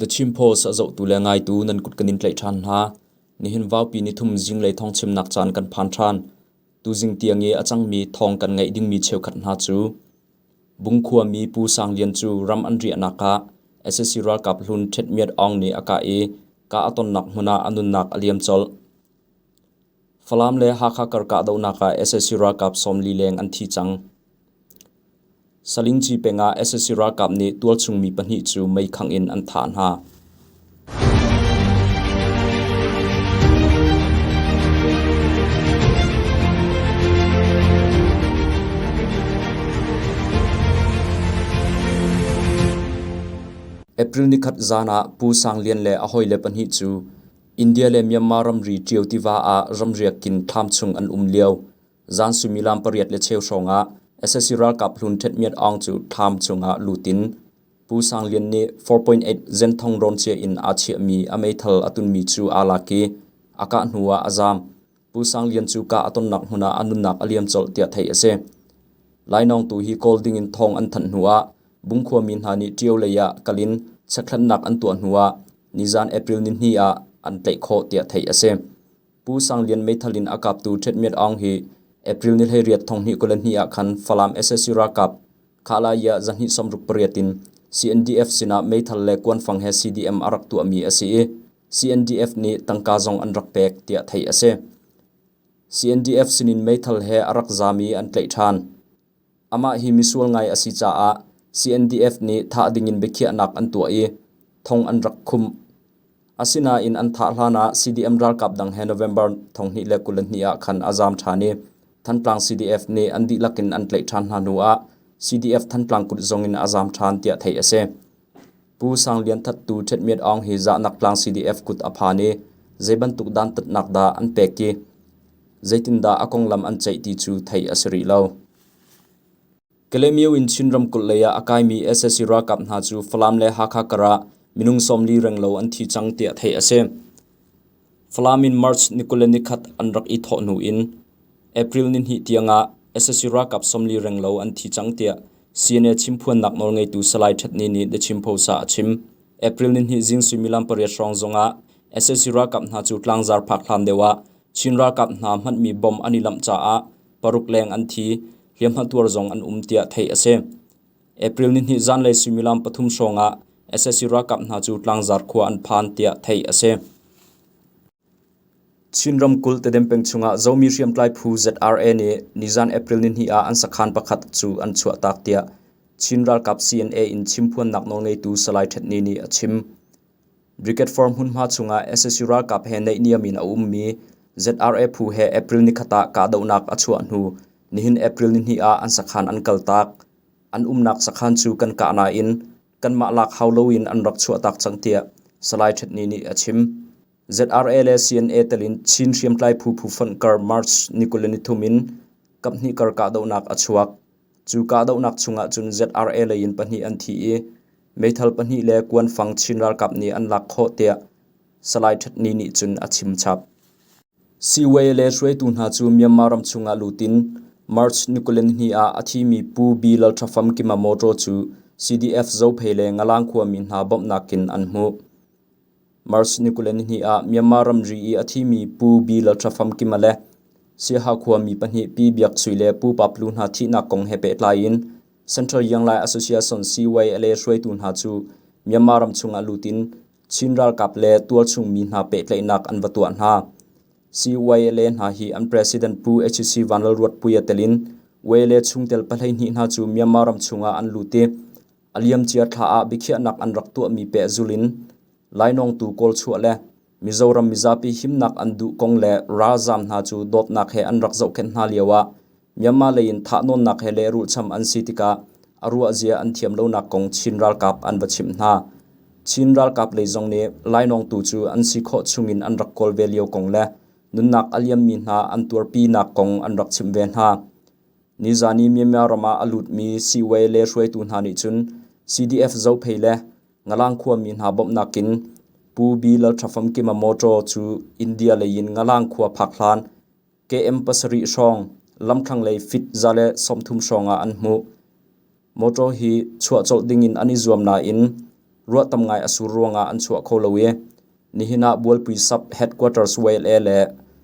The Chin Post a zohtu le ngaitu nan kut kan in tlaih ṭhan hna. Nihin vaupi nithum zinglei thawngchimnak caan kan phan ṭhan. Tuzing tiang i a cangmi thawng kan ngaih dingmi cheukhat hna cu Bungkhua mi Pu Sang Lian cu ram an riahnak ah sac ralkap hlun Ṭhet Myat Aung nih a kah i kah a tonnak hmun ah a nunnak a liam colh. Falam le Hakha kar kahdohnak ah sac ralkap 40 leng an thi cang. Salingci peng ah sac ralkap nih tualchung mi pahnih cu meikhangh in an thah hna. April nikhat zan ah Pu Sang Lian le a hawile pahnih cu India le Myanmar ramri Ṭio tiva ah ramriak in thlam chung an um lio. Zan suimilam pariat le cheu hrawng ah sac ralkap hlun Ṭhet Myat Aung cu thlam chungah lut in Pu Sang Lian nih 4.8 zenthong rawn cia in aa chiahmi a meithal a tunmi cu aa lak i a kah hnu ah a zaam. Pu Sang Lian cu kah a tonnak hmun ah a nunnak a liam colh tiah theih a si. Lainawngtu hi kawl dingin thawng an thanh hnu ah Bungkhua mi hna nih Ṭio lei ah kal in chekhlatnak an tuah hnu ah nizan April nihnih ah an tlaih khawh tiah theih a si. Pu Sang Lian meithal in a kaptu Ṭhet Myat Aung hi April ni 18 2022 ah khan Falam sac ralkap Khalaya 268 in CNDF sinah meithal le kuanfang he CDM a rak tuahmi a si i CNDF nih tangka zong an rak pek tiah theih a si. CNDF sinin meithal he a rak zaam i an tlaih ṭhan. Amah hi misual ngai a si caah CNDF nih thah dingin biakhiahnak an tuah i thong an rak khumh. Asinain an thah hlanah CDM ralkap dang he November 2022 ah khan a zaam ṭhan i Thantlang CDF nih an dihlak in an tlaih ṭhan hna hnu ah CDF Thantlang kut zong in a zaam ṭhan tiah theih a si. Pu Sang Lian thattu Ṭhet Myat Aung hi Zahnak Tlang CDF kut a phan i zei bantuk dantatnak dah an pek i zeitindah a konglam an ceih ti cu theih a si rih lo. Kalaymyo in Chin ramkulh lei ah a kaimi sac ralkap hna cu Falam le Hakha kar ah minung 40 renglo an thi cang tiah theih a si. Falam in March ni 21 an rak i thawh hnu in April nihnih tiang ah sac ralkap 40 renglo an thi cang tiah CNA chimphuannak nawlngeitu Salai Ṭhet Ni nih The Chin Post ah a chim. April nihnih zing suimilam pariat hrawng zong ah sac ralkap hna cu tlangzar phak hlan deuh ah Chin ralkap hna hmanhmi bomb an i lamh caah paruk leng an thi, hliamhma tuar zong an um tiah theih a si. April nihnih zanlei suimilam pathum hrawng ah sac ralkap hna cu tlangzar khua an phan tiah theih a si. Chin ramkulh Tedim peng chungah Zomi hriamtlai phu ZRA nih nizan April nihnih ah an sakhan pakhat cu an chuahtak tiah Chin ralkap CNA in chimphuannak nawlngeitu Salai Ṭhet Ni nih a chim. Brigade Form hmunhma chungah sac ralkap he naihniam in a ummi ZRA phu he April nikhat ah kahdohnak a chuah hnu nihin April nihnih ah an sakhan an kaltak. An umnak sakhan cu kan kah nain kanmah lak hau loin an rak chuahtak cang tiah Salai Ṭhet Ni nih a chim. ZRA le CNA telin Chin hriamtlai phu phu fonh kar March ni 23 in kaphnih kar kahdohnak a chuak. Cu kahdohnak chungah cun ZRA lei in pahnih an thi i meithal pahnih le kuanfang Chin ralkap nih an lak khawh tiah Salai Ṭhet Ni nih cun a chim chap. Siway le hruaitu hna cu Myanmar ram chungah lut in March ni 22 ah a thimi Pu B. Lalṭha Famkima motor cu CDF Zophei le Ngalang khuami hna bawmhnak in an hmuh. March ni 22 ah Myanmar ramri i a thimi Pu B. Lalṭha Famkima le Siaha khuami pahnih Pi Biak Sui le Pu Pap Lu hna thihnak kong he pehtlai in Central Young Lai Association CYLA hruaitu hna cu Myanmar ram chungah lut in Chin ralkap le tualchung mi hna pehtlaihnak an va tuah hna. CYLA hna hi an president Pu HC Vanlalruatpuia tel in YLA chungtel 12 hna cu Myanmar ram chungah an lut i a liamcia thla ah biakhiahnak an rak tuahmi pehzul in lainawngtu kawlchuah le Mizoram mizapi himnak an duh kong le ralzaam hna cu dawtnak he an rak zohkhenh hna lioah Myanmar lei in thahnawnnak he lehrulhcham an si tikah a ruahzia an thiam lonak kong Chin ralkap an va chimh hna. Chin ralkap lei zong nih lainawngtu cu an si khawh chungin an rak kawl ve lio kong le nunnak a liammi hna an tuarpinak kong an rak chimh ve hna. Nizan i Myanmar ram ah a lutmi Siway le hruaitu hna nih cun CDF Zophei le Ngalang khuami hna bawmhnak in Pu B. Lalṭha Famkima motor cu India lei in Ngalang khua phak hlan KM pasarih hrawng lamthlanglei fit 130 hrawng ah an hmuh. Motor hi chuah colh dingin an i zuam nain Ruah tam ngai a sur ruangah an chuah kho lo i nihin ah Bualpui Sub Headquarters YLA le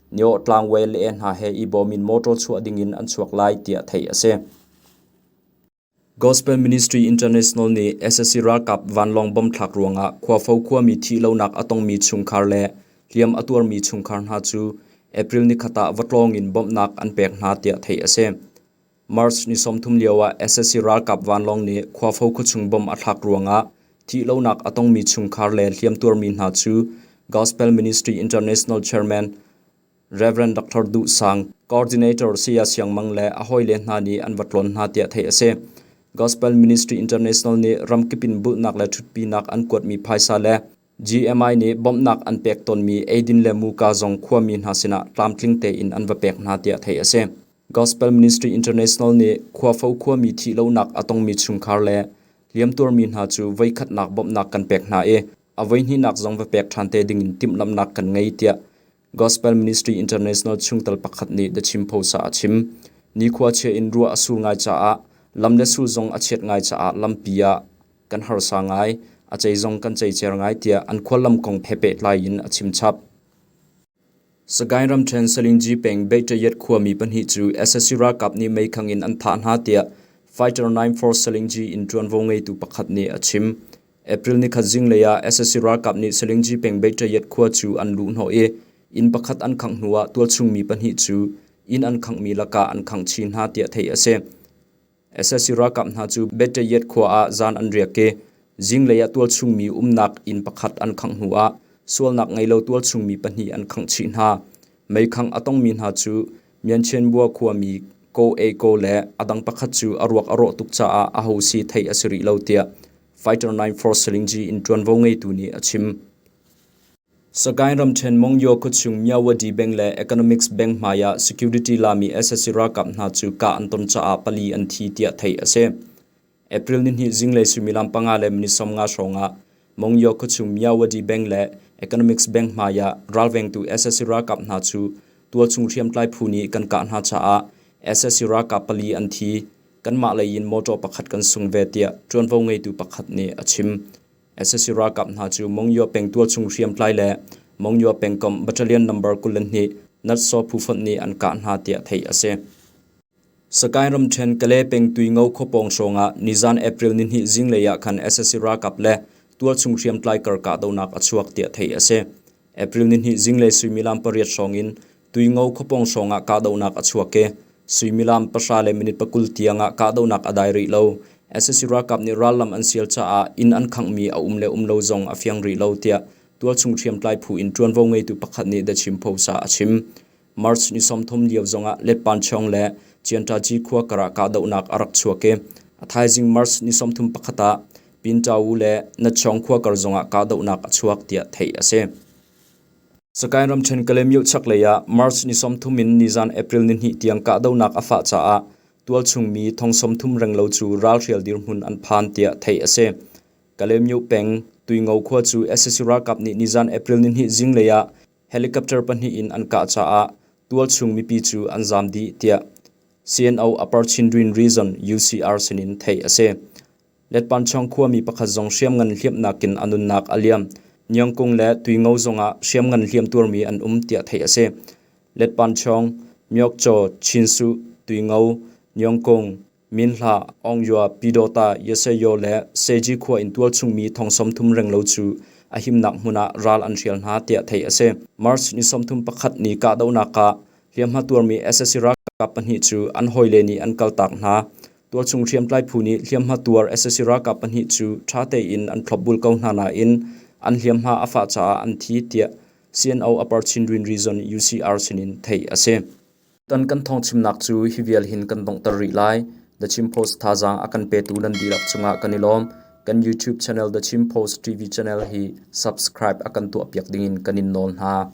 Niawhtlang YLA hna he i bawm in motor chuah dingin an chuak lai tiah theih a si. Gospel Ministry International nih sac ralkap vanlawng bomb thlak ruangah Khuafo khuami thih lonak a tongmi chungkhar le hliam a tuarmi chungkhar hna cu April nikhat ah va tlawng in bawmhnak an pek hna tiah theih a si. March ni 30 lioah sac ralkap vanlawng nih Khuafo khuachung bomb a thlak ruangah thih lonak a tongmi chungkhar le hliam tuarmi hna cu Gospel Ministry International Chairman Rev. Dr. Duh Sang, Coordinator Saya Siang Mang le a hawile hna nih an va tlawn hna tiah theih a si. Gospel Ministry International nih ramkip in bulhnak le ṭhutpinak an kuatmi phaisa le GMI nih bawmhnak an pek tawnmi eidin le muka zong khuami hna sinah tlamtling tein an va pek hna tiah theih a si. Gospel Ministry International nih Khuafo khuami thih lonak a tongmi chungkhar le hliamtuarmi hna cu voikhatnak bawmhnak kan pek hna i a voihnihnak zong va pek ṭhan te dingin timhlamhnak kan ngei tiah Gospel Ministry International chungtel pakhat nih The Chin Post ah a chim. Nikhua chia in ruah a sur ngai caah lam le sul zong a chiat ngai caah lampi ah kan harsa ngai, a cei zong kan ceicer ngai tiah an khuallam kong he pehtlai in a chim chap. Sagaing ramṭhen Salingyi peng Beitayat khuami pahnih cu sac ralkap nih meikhang in an thah hna tiah Fighter 94 Salingyi in ṭuanvo ngeitu pakhat nih a chim. April nikhat zinglei ah sac ralkap nih Salingyi peng Beitayat khua cu an luhhnawh i inn pakhat an khangh hnuah tualchung mi pahnih cu inn an khanghmi lakah an khangh chin hna tiah theih a si. Sac ralkap hna cu Bettayet khua ah zan an riak i zinglei ah tualchung mi umnak inn pakhat an khangh hnuah sualnak ngei lo tualchung mi pahnih an khangh chih hna. Meikhangh a tongmi hna cu Mianchianbua khuami Ko Ei Ko le a dang pakhat cu a ruak a rawh tuk caah aho si theih a si rih lo tiah Fighter 94 Salingyi in ṭuanvo ngeitu nih a chim. Sagaing ramṭhen Mongyo khuachung Myawaddy Bank le Economics Bank hmai ah security lami sac ralkap hna cu kah an ton caah pali an thi tiah theih a si. April nihnih zinglei suimilam panga le minute 50 hrawng ah Mongyo khuachung Myawaddy Bank le Economics Bank hmai ah ralvengtu sac ralkap hna cu tualchung hriamtlai phu nih kan kah hna caah sac ralkap pali an thi. Kanmah lei in motor pakhat kan sung ve tiah ṭuanvo ngeitu pakhat nih a chim. Sac ralkap hna cu Mongyo peng tualchung hriamtlai le Mongyo pengkomh battalion number 22 Natsaw phufonh nih an kah hna tiah theih a si. Sagaing ramṭhen Kale peng Tuingo khuapawng hrawngah nizan April nihnih zinglei ah khan sac ralkap le tualchung hriamtlai kar kahdohnak a chuak tiah theih a si. April nihnih zinglei suimilam pariat hrawng in Tuingo khuapawng hrawngah kahdohnak a chuak i suimilam pahra le minute pakul tiangah kahdohnak a dai rih lo. Sac ralkap nih rallam an sial caah inn an khanghmi a um le um lo zong a fiang rih lo tiah tualchung hriamtlai phu in ṭuanvo ngeitu pakhat nih The Chin Post ah a chim. March ni 30 lio zongah Letpanchong le Cianṭaci khua karah kahdohnak a rak chuak i a thaizing March ni 31 ah Pintawu le Natchawng khua kar zongah kahdohnak a chuak tiah theih a si. Sagaing ramṭhen Kalaymyo chaklei ah March ni 30 in nizan April nihnih tiang kahdohnak a fah caah tualchung mi thong 30 renglo cu ralhrial dirhmun an phan tiah theih a si. Kalaymyo peng Tuingo khua cu sac ralkap nih nizan April nihnih zinglei ah helicopter pahnih in an kah caah tualchung mipi cu an zaam dih tiah CNO Upper Chindwin Region UCR sinin theih a si. Letpanchong khuami pakhat zong hriamngan hliamhnak in a nunnak a liam. Niangkung le Tuingo zongah hriamngan hliam tuarmi an um tiah theih a si. Letpanchong, Myokchaw, Chinsu, Tuingo, Niangkung, Minhla, Aungywah, Pyidawta, Yaseyo le Seji khua in tualchungmi thong 30 renglo cu a himnak hmun ah ral an hrial hna tiah theih a si. March ni 31 ni kahdohnak ah hliamhma tuarmi sac ralkap pahnih cu an hawile nih an kaltak hna. Tualchung hriamtlai phu nih hliamhma tuar sac ralkap pahnih cu ṭha tein an thlopbul ko hna nain an hliamhma a fah caah an thi tiah CNO Upper Chindwin Region UCR sinin theih a si. Tan kan thawngchimnak cu hi vial hin kan donghter rih lai. The Chin Post thazaang a kan petu nan dihlak cungah kan i lawm. Kan YouTube channel The Chin Post TV channel hi subscribe a kan tuahpiak dingin kan in nawl hna.